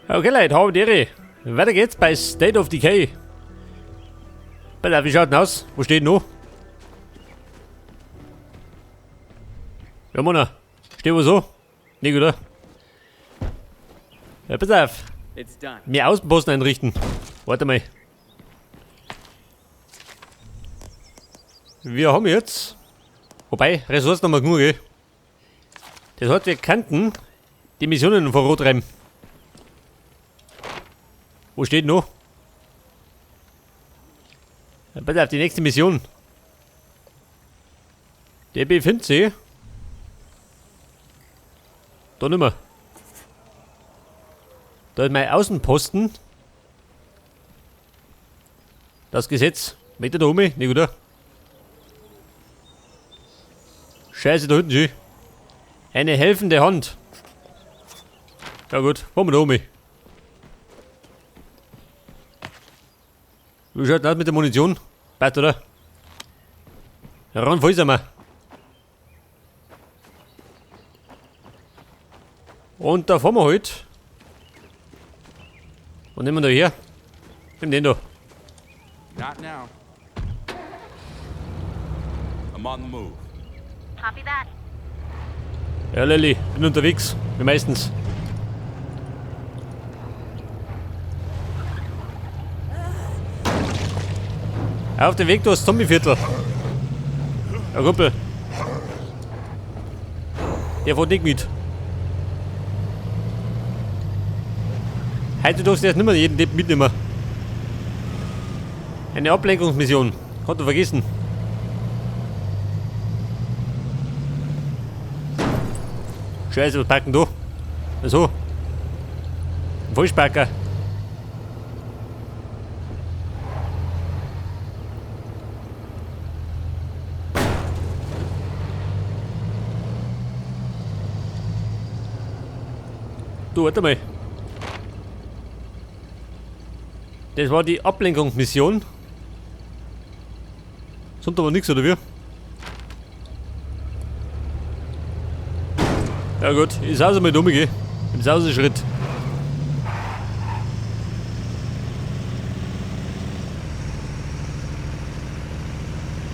Okay Leute, habe die Ehre. Weiter geht's bei State of Decay. Pass auf, wie schaut denn aus? Wo steht denn noch? Ja, Mann. Steht wo so? Nicht, oder? Ja, pass auf. It's done. Mehr Außenposten einrichten. Warte mal. Wir haben jetzt. Wobei, Ressourcen haben wir genug, gell? Das heißt, wir könnten die Missionen vorantreiben. Wo steht noch? Ja, pass auf, die nächste Mission. Der befindet sich. Da nimmer. Da ist mein Außenposten. Das Gesetz. Meter da oben, nicht oder? Scheiße, da hinten schon. Eine helfende Hand. Ja gut, fahren wir da oben. Wie schaut denn aus mit der Munition? Passt, oder? Ran voll sind wir. Und da fahren wir halt. Und nehmen wir da her? Nimm den da. Not now. I'm on the move. Copy that. Ja, Lilly, bin unterwegs, wie meistens. Auf dem Weg durchs Zombieviertel. Ja, Kumpel. Der fährt nicht mit. Heute darfst du erst nicht mehr jeden Depp mitnehmen. Eine Ablenkungsmission. Kannst du vergessen. Scheiße, was packen da? Also. Ein Vollspacker. Du, warte mal. Das war die Ablenkungsmission. Sonst aber nix, oder wie? Ja gut, ich saus mal dumm, gell? Im Sauseschritt.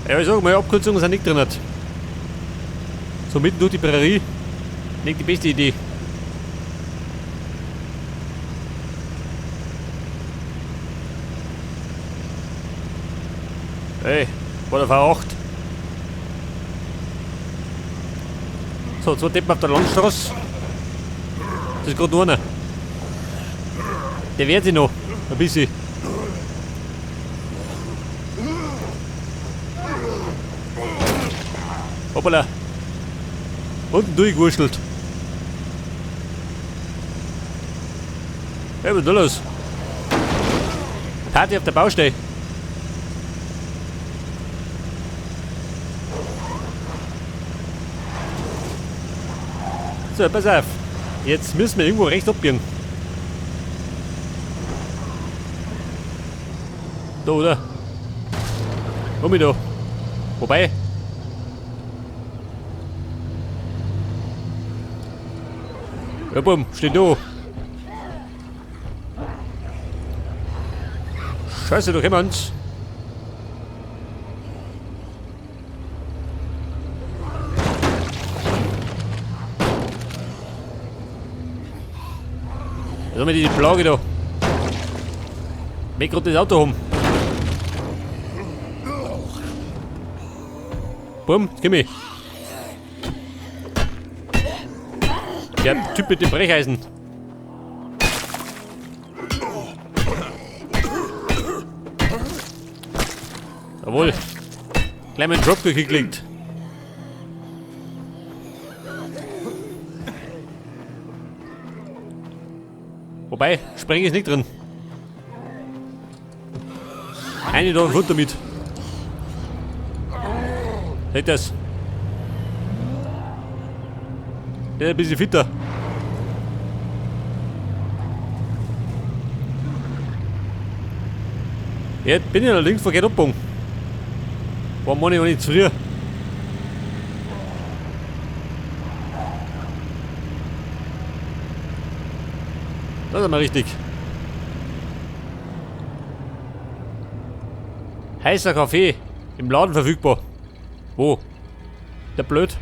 Ja, ich sag mal, Abkürzungen sind nicht drin. So mitten durch die Prärie. Nicht die beste Idee. Hey, war der V8. So, zwei Deppen auf der Landstraße. Das ist grad nur einer. Der wehrt sich noch. Ein bisschen. Hoppala. Unten durchgewurschtelt. Hey, was ist da los? Party auf der Baustelle. So, pass auf. Jetzt müssen wir irgendwo rechts abbiegen. Da, oder? Komm ich da. Wobei. Ja, bumm, steht da. Scheiße, da kommen sie. Was haben wir diese Plage da? Mir grad das Auto haben. Bumm, jetzt komm ich. Der Typ mit dem Brecheisen. Jawohl. Gleich mal einen Dropkick geklickt. Wobei, Sprengen ist nicht drin. Eine da runter mit. Seht das? Der ist ein bisschen fitter. Jetzt bin ich allerdings verkehrt abgebogen. War meine ich auch nicht zu früh. Das ist mal richtig. Heißer Kaffee. Im Laden verfügbar. Wo? Der blöd.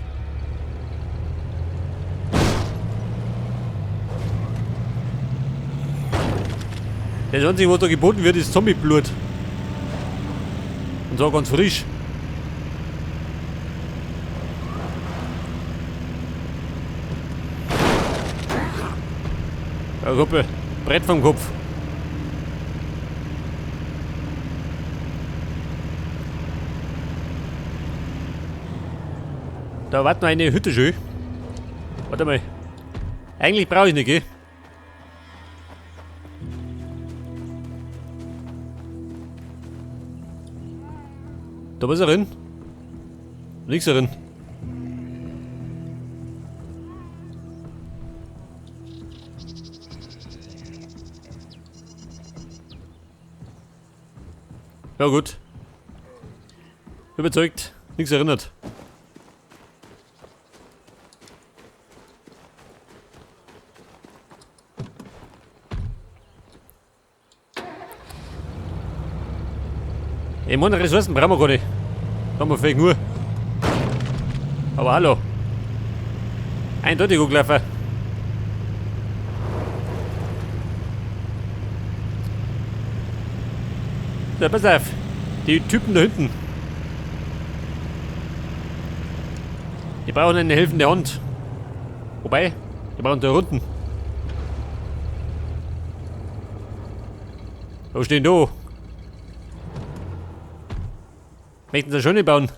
Das Einzige, was da geboten wird, ist Zombieblut. Und zwar ganz frisch. Ja, Kumpel, Brett vom Kopf. Da wartet noch eine Hütte schön. Warte mal. Eigentlich brauche ich nicht, gell? Da ist er drin. Nix drin. Ja gut. Überzeugt. Nichts erinnert. Ich meine, Ressourcen brauchen wir gar nicht. Haben wir vielleicht nur. Aber hallo. Eindeutig angelaufen. So, pass auf. Die Typen da hinten. Die brauchen eine helfende Hand. Wobei, die brauchen da unten. Wo stehen da? Möchten sie schon bauen?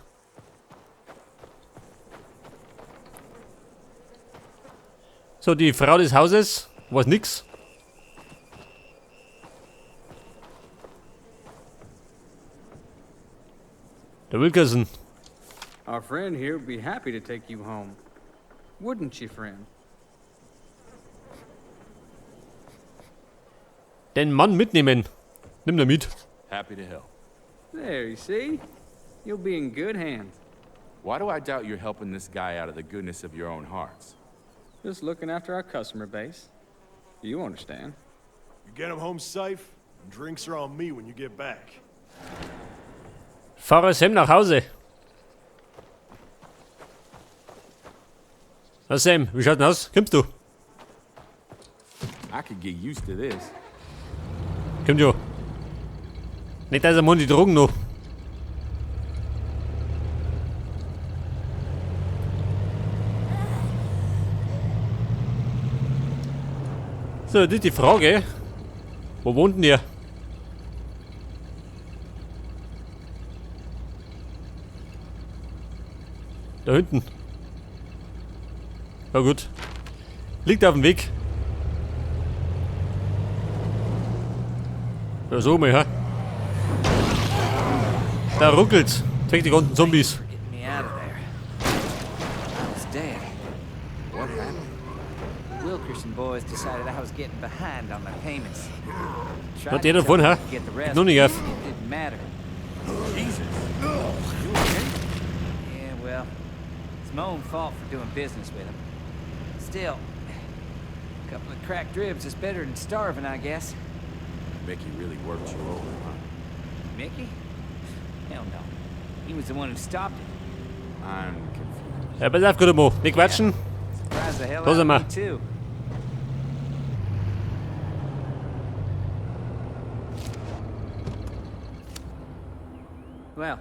So, die Frau des Hauses weiß nix. Der Wilkerson. Our friend here would be happy to take you home. Wouldn't you, friend? Den Mann mitnehmen. Nimm ihn mit. Happy to help. There, you see? You'll be in good hands. Why do I doubt you're helping this guy out of the goodness of your own hearts? Just looking after our customer base. You understand. You get him home safe, and drinks are on me when you get back. Fahre Sam nach Hause. Na Sam, wie schaut denn aus? Kommst du? I could get used to this. Kommt ja. Nicht, dass er mal die Drogen noch. So, das ist die Frage. Wo wohnt denn ihr? Da hinten. Na gut. Liegt auf dem Weg. Ja, so mal, hä? Da ruckelt's. Zeig die ganzen Zombies. For getting me out of there. I was dead. What happened? The Wilkerson boys decided I was getting behind on my payments. Tried Hat to jeder tell davon, them hä? to get the rest, Noch nicht auf. but it didn't matter. Jesus. You okay? Yeah, well, it's my own fault for doing business with them. Still, a couple of cracked ribs is better than starving, I guess. Mickey really worked you over, huh? Mickey? Hell no. He was the one who stopped it. I'm confused. Ja, pass auf, guter Mo. Nicht quatschen. Surprised the hell Da out sind of wir. me, too. Well,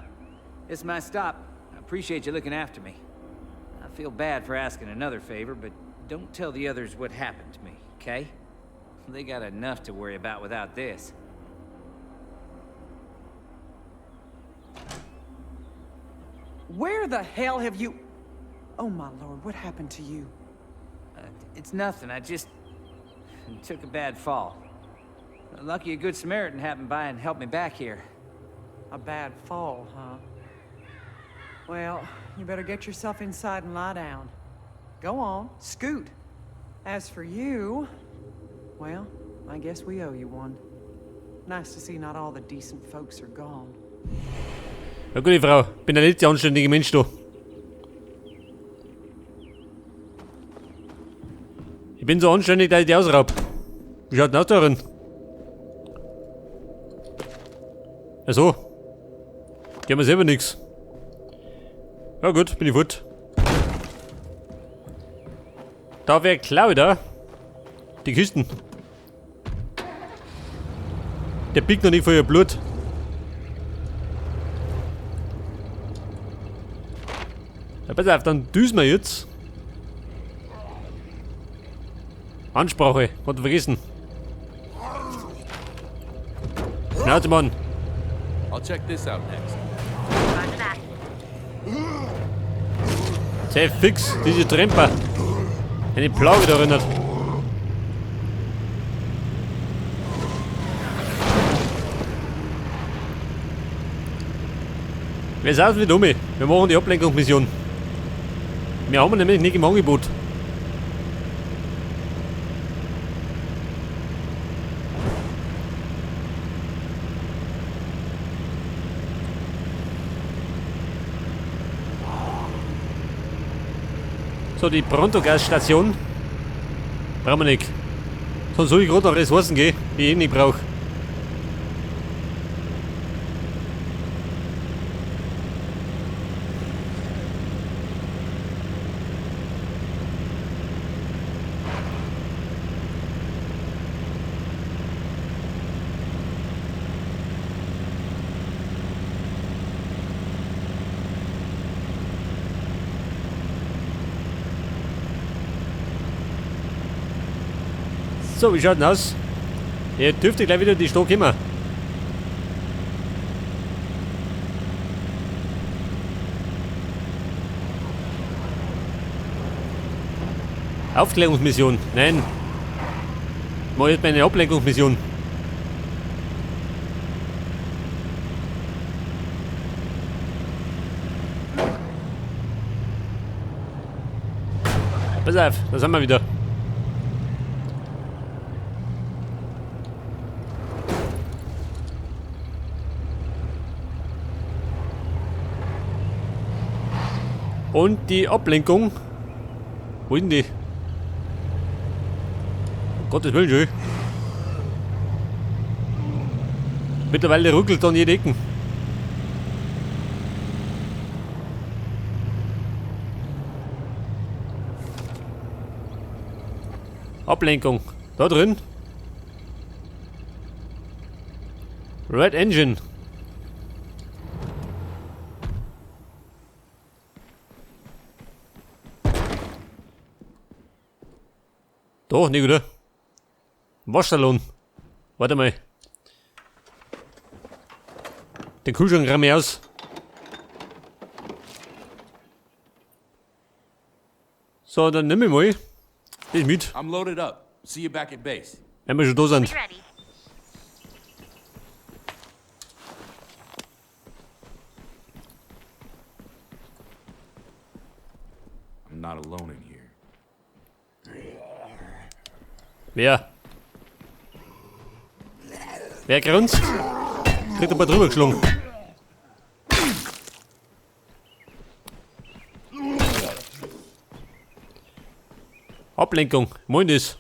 it's my stop. I appreciate you looking after me. I feel bad for asking another favor, but don't tell the others what happened to me, okay? They got enough to worry about without this. Where the hell have you... Oh my lord, what happened to you? It's nothing. I just took a bad fall. Lucky a good Samaritan happened by and helped me back here. A bad fall, huh? Well, you better get yourself inside and lie down. Go on, scoot. As for you, well, I guess we owe you one. Nice to see not all the decent folks are gone. Ja, gute Frau. Bin der letzte anständige Mensch da. Ich bin so anständig, dass ich die ausraub. Wie schaut denn aus darin? Also. Die haben ja selber nichts. Ja gut, bin ich fort. Da wäre klar wieder. Die Kisten. Der biegt noch nicht vor ihr Blut. Ja, pass auf, dann düsen wir jetzt. Ansprache, konnte vergessen. Schnauze, Mann. I'll check this out next. Roger that. Sehr fix, diese Tremper. Eine Plage da erinnert. Wir sind wie dumme. Wir machen die Ablenkungsmission. Wir haben nämlich nicht im Angebot. So, die Prontogasstation brauchen wir nicht. Sonst soll ich gerade nach Ressourcen gehen, die ich eh nicht brauche. So, wie schaut denn aus? Ihr dürft gleich wieder in die Stadt kommen. Aufklärungsmission. Nein. Mach jetzt meine Ablenkungsmission. Pass auf, da sind wir wieder. Und die Ablenkung. Wo ist denn die? Um Gottes Willen, schön. Mittlerweile ruckelt an jede Ecken. Ablenkung. Da drin. Red Engine. Doch, nicht, oder? Waschsalon. Warte mal. Den Kühlschrank räume ich aus. So, dann nehme ich mal das mit. I'm loaded up. See you back at base. Wenn wir schon da sind. Be ready. I'm not alone in here. Wer? Wer grunzt? Kriegt ein paar drüber geschlagen. Ablenkung. Moin das.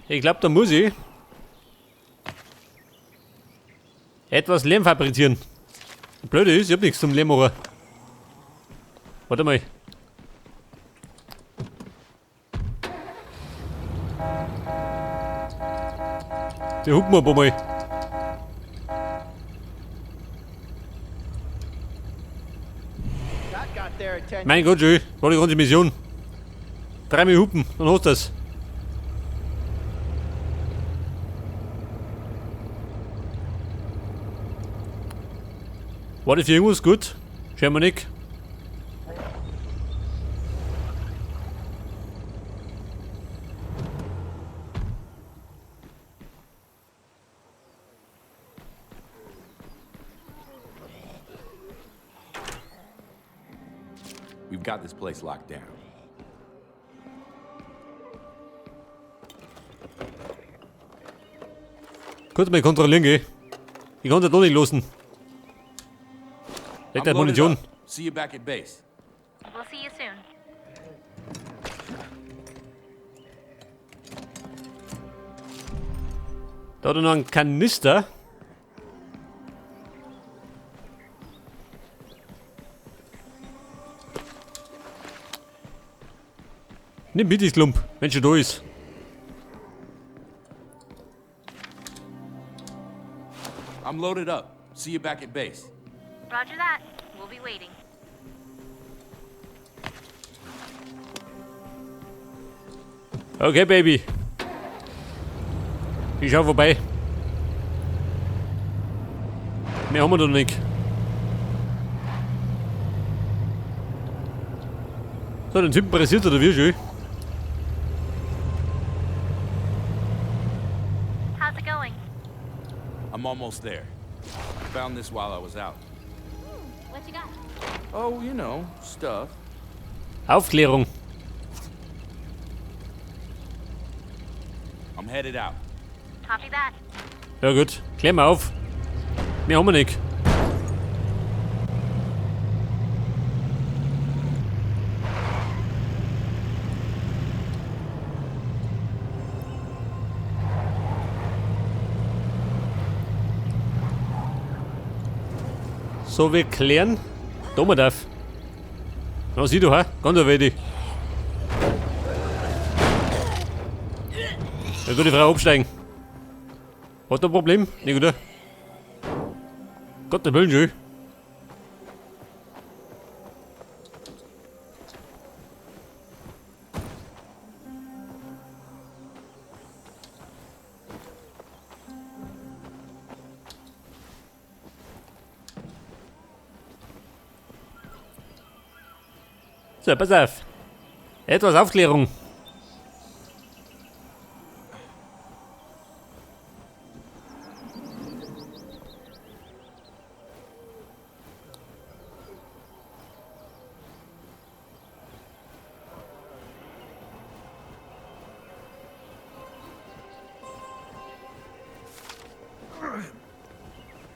Ich glaub, da muss ich etwas Lehm fabrizieren. Blöde ist, ich hab nichts zum Lehm machen. Warte mal. Die hupen wir ein paar Mal. Mein Gott, schön. War die ganze Mission. Dreimal hupen, dann hast du das. War das für irgendwas gut? Scheinbar nicht. We've got this place locked down. Kurz mal kontrollieren gehen. Ich kann das doch nicht losen. I'm Vielleicht loaded Munition. up. See you back at base. We'll see you soon. Da hat er noch einen Kanister. Nimm mit, die Klump, wenn schon da ist. I'm loaded up. See you back at base. Roger that. We'll be waiting. Okay, Baby. Ich schau vorbei. Mehr haben wir da nicht. So, den Typen pressiert oder wie schön. How's it going? I'm almost there. Found this while I was out. What you got? Oh, you know, stuff. Aufklärung. I'm headed out. Copy that. Ja gut, klär mal auf. Mehr haben wir nicht. So, wir klären. Da mal darf. Na, sieh du, ha? Ganz ein wenig. Ja, gute Frau, absteigen. Hat er ein Problem? Nicht, oder? Gott, der Willen, schön. So, pass auf. Etwas Aufklärung.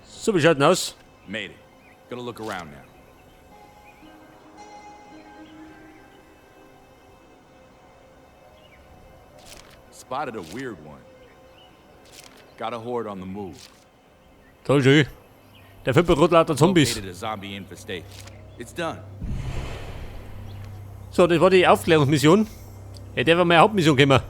So, wie schaut denn aus? Made it. Gonna look around now. Spotted a weird one. Got a horde on the move. Toll, schön. Der Fünfer lauter Zombies. Located a zombie infestation. It's done. So, das war die Aufklärungsmission. Ja, der war meine Hauptmission gekommen.